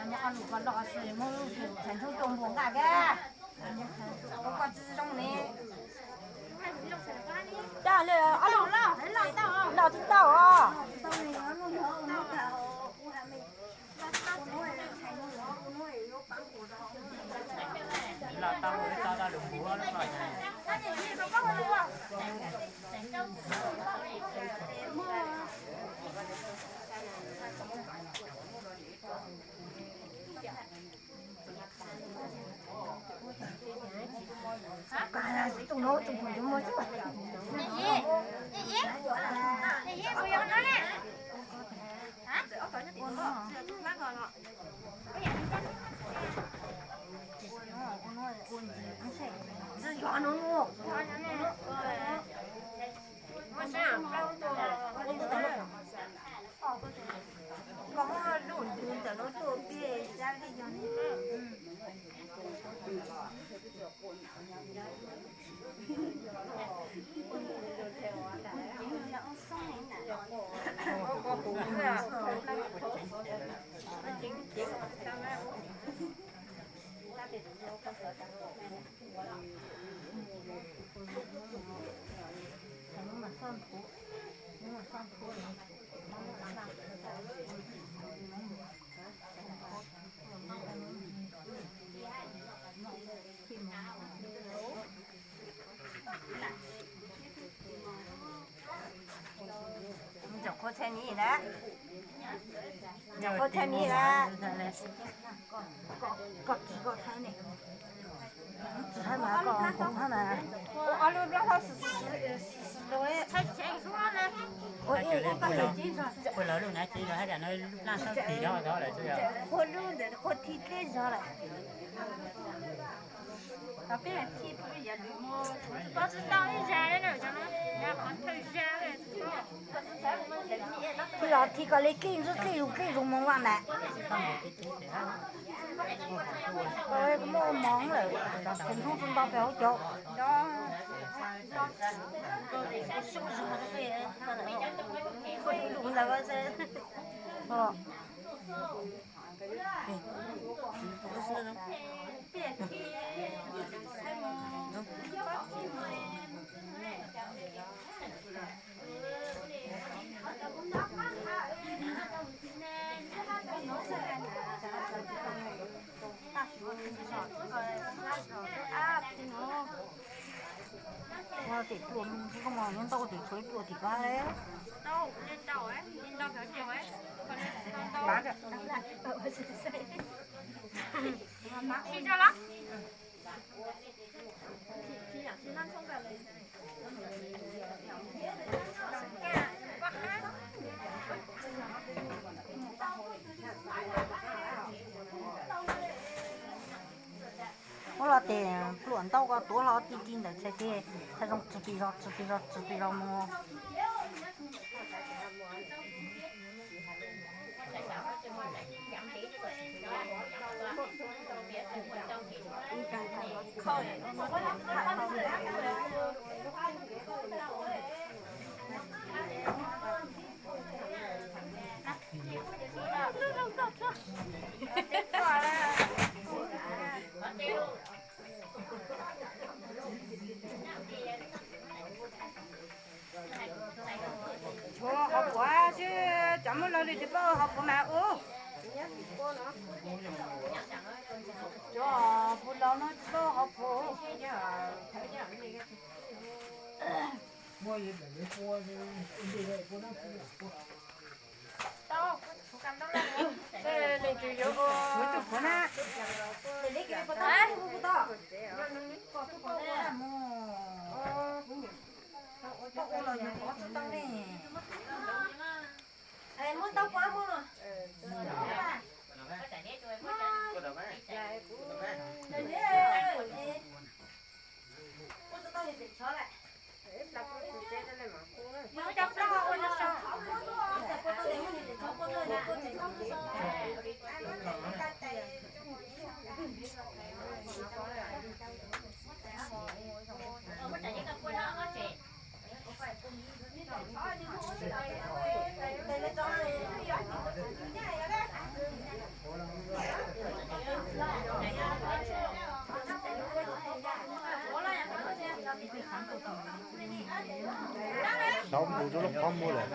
Muab ob lub ko los, muab lub thaiv ntsuab tuaj npuas nqa ka. Koj tsis zoo ne. Los tsis tau os. Koj muab lub ntawm no tuaj peb sab li yog ne. Cov qhua txhia miv lawm. Cov qhua txhia miv lawm. Koj tsis koj thaij ne. Tsis thaij mas koj khoom hab na. Ua ib ua paj lawm. Qhua lawv lub nav ces yog hais tias no lub plaj sab tis no tod lawm. Qhua lub ntawd qhua thi dlej zog lawm. Tau peb thi pub yam lwm mus, koj tsis tau ib zag li na, cov no yog qhov thawj zag li. Thi los thi kom li dlej ntsuab dlej zus dlej zus mus vaj ntawd. Kuv muaj ua mov lawm, tseem ntshoob tsis ntau pem hauv caum. Tim pluas mus koj mas nyob ntau tim tshuav ib pluas tim koj li. Muab los tes pluam ntau ko tuav hlo ti ti ntawd txhais tes, txhais zoo tsis pis zog tsis pis zog tsis pis zog mus. Tshuav hauv paus xwb, cov muaj laug li tsis paub hauv paus mas ub. Cov puas laug no tsis paub hauv paus. Tus puav na. Ua los yus ua tsis tau ne. Muab tau pab muab. Tau mus rau lub qhov muag lawm.